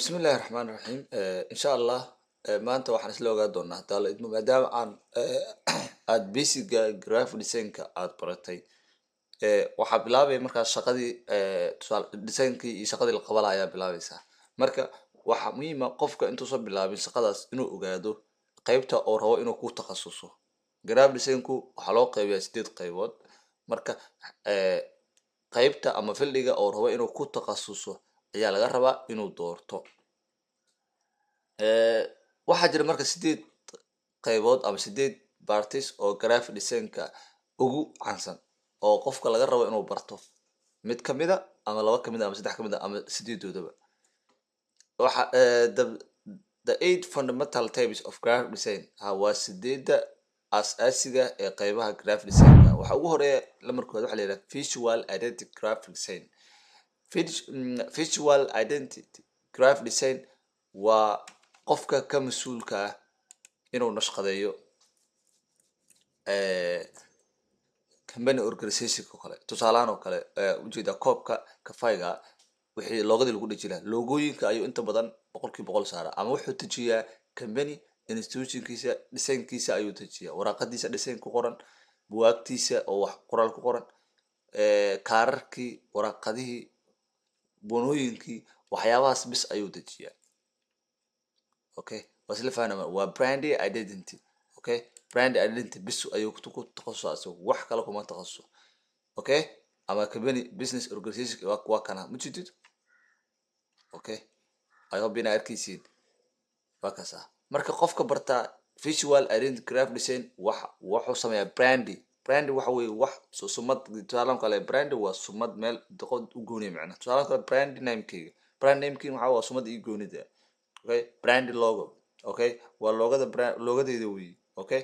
Bismillahi raxmaan raxiim. Insha Allah maanta waxaan isla ogaa doonaa, hadaa la idmo, maadaama aan aad basic-ga graphic design-ka aad baratay, waxaa bilaabaya markaas shaqadii, tusaale design-kii iyo shaqadii la qaban lahaa ayaa bilaabaysaa. Marka waxaa muhiim ah qofka intuusan bilaabin shaqadaas inuu ogaado qeybta oo rabo inuu ku takhasuso. Graphic design-ku waxaa loo qeybiyaa sideed qeybood. Marka qeybta ama field-iga oo rabo inuu ku takhasuso ayaa laga rabaa inuu doorto. Waxaa jira marka sideed qeybood ama sideed parts oo graphic design-ka ugu caansan oo qofka laga rabo inuu barto mid kamida ama laba kamid a ama saddex kamid a ama sideedoodaba. Waxa the eight fundamental types of graphic design ha waa sideedda aas-aasiga ee qeybaha graphic design-ka. Waxaa ugu horeeya, lamarkooda, waxa la yidhaha visual identity graphic design. Visual identity graphic design waa qofka ka mas-uulka ah inuu nashqadeeyo company, organization oo kale. Tusaalahaan oo kale, ujeeda koobka kafayga wixii logo-gadii lagu dheji lahaa, logooyinka ayuu inta badan 100% saaraa, ama wuxuu dejiyaa company institution-kiisa design-kiisa ayuu dejiyaa, waraaqadiisa design ku qoran, buwaagtiisa oo wax qoraal ku qoran, kaararkii, waraaqadihii, bonooyinkii, waxyaabahaas bis ayuu dejiyaa. Okay, waa isla fahnama. Waa brand identity. Okay, brand identity bis ayuu ku takhasusa isagu, wax kale kuma takhasuso. Okay, ama company, business, organization waa kana ma jidid. Okay, I hope inaa arkeysiin. Waa kaas ah. Marka qofka bartaa visual identity graphic design wax wuxuu sameeyaa brandy. Brand waxa weye wax sumad. Tusaalahan kale, brand waa sumad meel qof u gooniya macnaha. Tusaalahan kale, brand name-keyga, brand name-keyga waxaa waa sumad ii goonida. Okay, brand logo, okay, waa logo-gada, brand logo-gadeeda wey. Okay,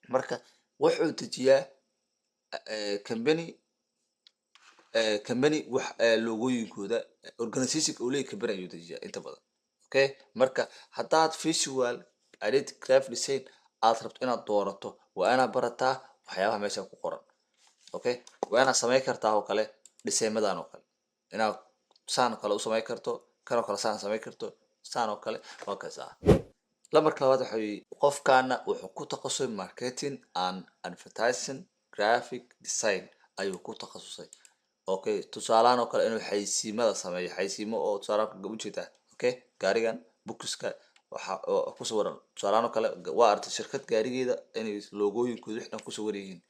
marka wuxuu dejiyaa company wax logooyinkooda, organization-ka uu leeyahay company ayuu dejiyaa inta badan. Okay, marka haddaad visual identity graphic design aad rabto inaad doorato, waa inaad barataa waxyaabaha meesha ku qoran. Okay, waa inaad samayn kartaa oo kale dhisaymadan oo kale, inaad saan oo kale u samayn karto, kan oo kale saan samayn karto, saan oo kale. Waa kaas ah. Lambarka labaad waxa weeye, qofkaana wuxuu ku takhasusay marketing and advertising graphic design ayuu ku takhasusay. Okay, tusaalahan oo kale inuu xaysiimada sameeyo, xaysiimo oo tusaalahan ujeedaa. Okay, gaarigan bukiska waxa oo ku sawiran, tusaalahan oo kale, waa aragtay shirkad gaarigeeda inay logooyinkooda wix dhan ku sawiran yihiin.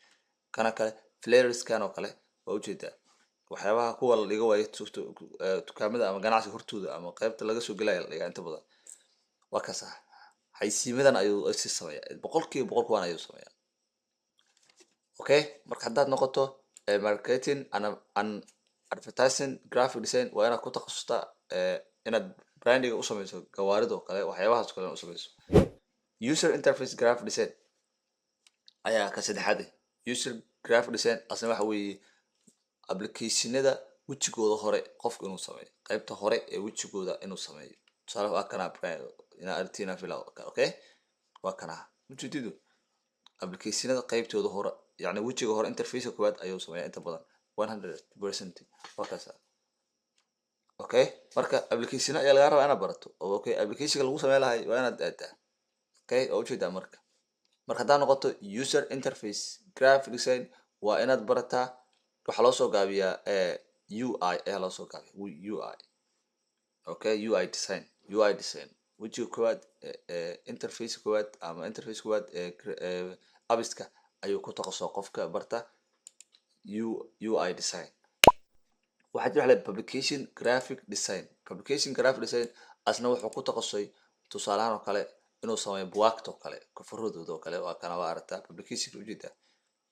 Kana kale, flyers-kan oo kale, waa ujeedaa waxyaabaha kuwa la dhigo waayo dukaamada ama ganacsiga hortooda ama qaybta laga soo gelaya la dhigaa inta badan. Waa kaas ah. Xaysiimadan ayuu si sameeyaa, 100% kuwan ayuu sameeyaa. Okay, marka haddaad noqoto marketing and advertising graphic design, waa inaad ku takhasustaa inaad branding u sameyso gawaarida oo kale, waxyaabahaas oo kale inaad u sameyso. User interface graphic design ayaa ka saddexaad eh. User graphic design asna waxa weeye application-ada wejigooda hore qofka inuu sameeyo, qaybta hore ee wejigooda inuu sameeyo. Tusaale, waa kana, inaa aragtiin fila. Okay, waa kana ujeedidu application-ada qaybtooda hore, yani wejiga hore, interface koowaad ayuu sameeyaa inta badan, 100%. Waa kaasa. Okay, marka application ayaa lagaa rabaa inaad barato. Okay, application-ka lagu sameyn lahay waa inaad aadaa. Okay, waa ujeedaa. Marka haddaad noqoto user interface graphic design, waa inaad barataa. Waxaa loo soo gaabiyaa UI ayaa loo soo gaabiya, UI. Okay, UI design, UI design, wejiga koowaad, interface koowaad ama interface koowaad ee apps-ka ayuu ku takhasusay qofka barta UI design. Waxaa jira waxa la publication graphic design. Publication graphic design asna wuxuu ku takhasusay, tusaalahaan oo kale, inuu sameeyo buwaagta oo kale, cover-adooda oo kale. Waa kana, waa aragtaa publication, ujeeda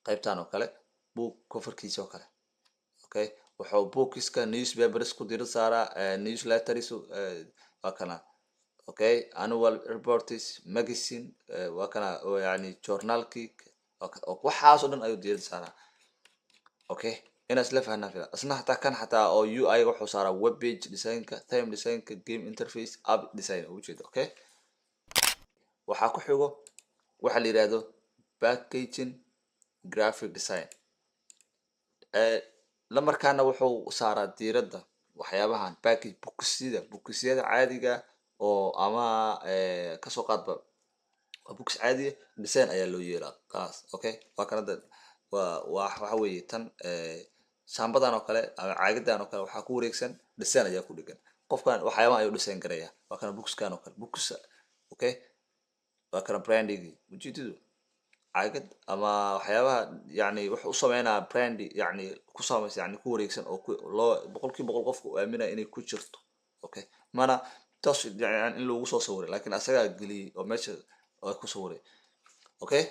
qaybtan oo kale, book cover-kiisa oo kale. Okay, wuxuu books-ka, newspapers ku dira saaraa, newsletters, waa kana. Okay, annual reports, magazine, waa kana, yani journal-kii, waxaas oo dhan ayuu diirada saaraa. Okay, inaa isla fahnaa fila. Isna xataa kan xataa oo UI wuxuu saaraa web page design-ka, theme design-ka, game interface, app design, ujeeda. Okay, waxaa ku xigo waxa la yihahdo packaging graphic design. Lamarkaana wuxuu saaraa diiradda, Waxyaabahan package boxyada, boxyada caadiga oo ama kasoo qaadba waa box caadiya, design ayaa loo yeelaa, khalaas. Okay, waa kan hadda waa waxa weeye tan shaambadan oo kale ama caagadan oo kale waxaa ku wareegsan design ayaa ku dhegan. Qofkan waxyaabahan ayuu design garaya. Waa kana boxkan oo kale, box. Okay, waa kana branding ujeedadu caagad ama waxyaabaha, yani wuxuu u sameynaya brand, yani ku samaysa, yani ku wareegsan oo loo 100% qofka uu aaminaya inay ku jirto. Okay, mana toos yani in lagu soo sawiray, laakiin asagaa geliyey oo meesha oo ku sawiray. Okay,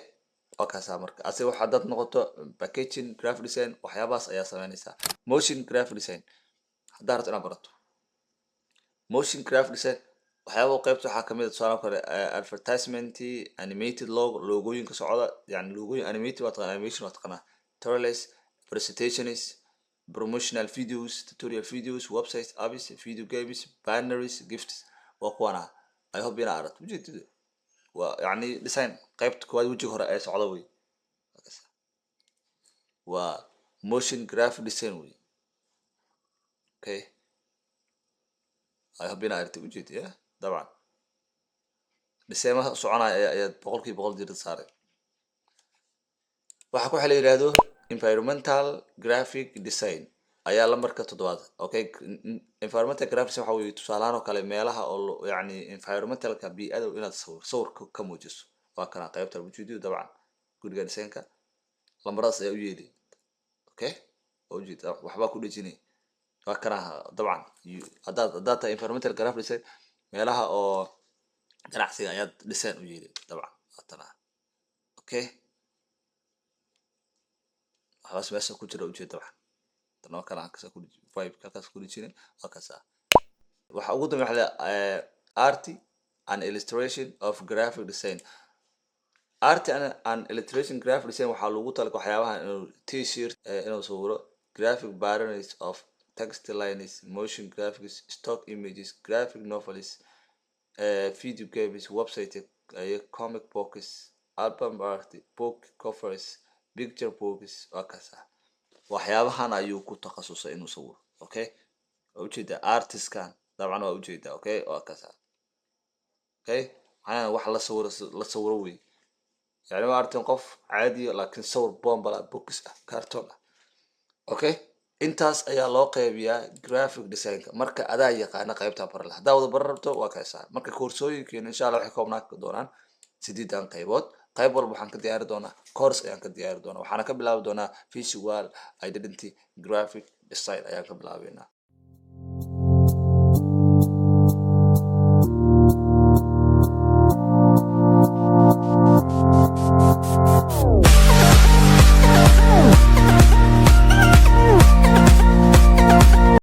waa kaasaa. Marka asiga waxaa dad noqoto packaging graphic design, waxyaabahaas ayaa sameynaysaa. Motion graphic design haddaa rabto inaad barato motion graphic design, waxyaaba qaybta waxaa kamid a, tusaale kale, advertisement, animated logo, logooyinka socda, yani logooyin animated waa taqana, animation waa taqanaa, trailers, presentations, promotional videos, tutorial videos, websites, apps, video games, banners, gifts. Waa kuwana. I hope inaa aragto ujeedada. Waa yani design qaybta koowaad, wejiga hore ee socda wey. Waa motion graphic design wey. Okay, I hope inaa aragtay ujeeda. Ya, dabcan dhiseymaha soconaya ayaad 100% diirada saaray. Waxaa ku waxa la yihahdo environmental graphic design ayaa lambarka toddobaad. Okay, environmental graphic design waxa weye, tusaalahaan oo kale, meelaha oo yani environmentalka, bii'ada, inaad sawir ka muujiso. Waa kana qaybta ujeediyo. Dabcan guriga designka lambaradaas ayaa u yeeli. Okay, waa ujeeda, waxbaa ku dhejinay. Waa kana dabcan haddaad tahay environmental graphic design, meelaha oo ganacsiga ayaad design u yeeli. Dabcan waa tana. Okay, waxbaas meesha ku jira ujeeda. Dabcan tan oo kale halkaas ku vibe halkaas ku dhejinay. Waa kaasa. Waxa ugu dambeya waxa la art and illustration of graphic design. Art and illustration graphic design waxaa lagu talagalay waxyaabaha inuu T-shirt inuu sawiro, graphic patterns of text lines, motion graphics, stock images, graphic novels, video games, website, comic books, album art, book covers, picture books. Waa kaasa, waxyaabahan ayuu ku takhasusay inuu sawiro. Okay, waa ujeedaa artistkan, dabcan waa ujeedaa. Okay, waa kaasa. Okay, macnaha wax la sawiro, la sawiro wey. Yani waa aragteen qof caadiya, laakiin sawir bombala, box ah, carton ah. Okay, intaas ayaa loo qeybiyaa graphic designka. Marka adaa yaqaana qaybtaa barale haddaa wada baran rabto, waa kaysaa. Marka koorsooyinkeena, insha Allah, waxay koobnaan doonaan sideedan qaybood. Qayb walba waxaan ka diyaari doonaa course ayaan ka diyaari doonaa. Waxaana ka bilaabi doonaa visual identity graphic design ayaan ka bilaabeynaa.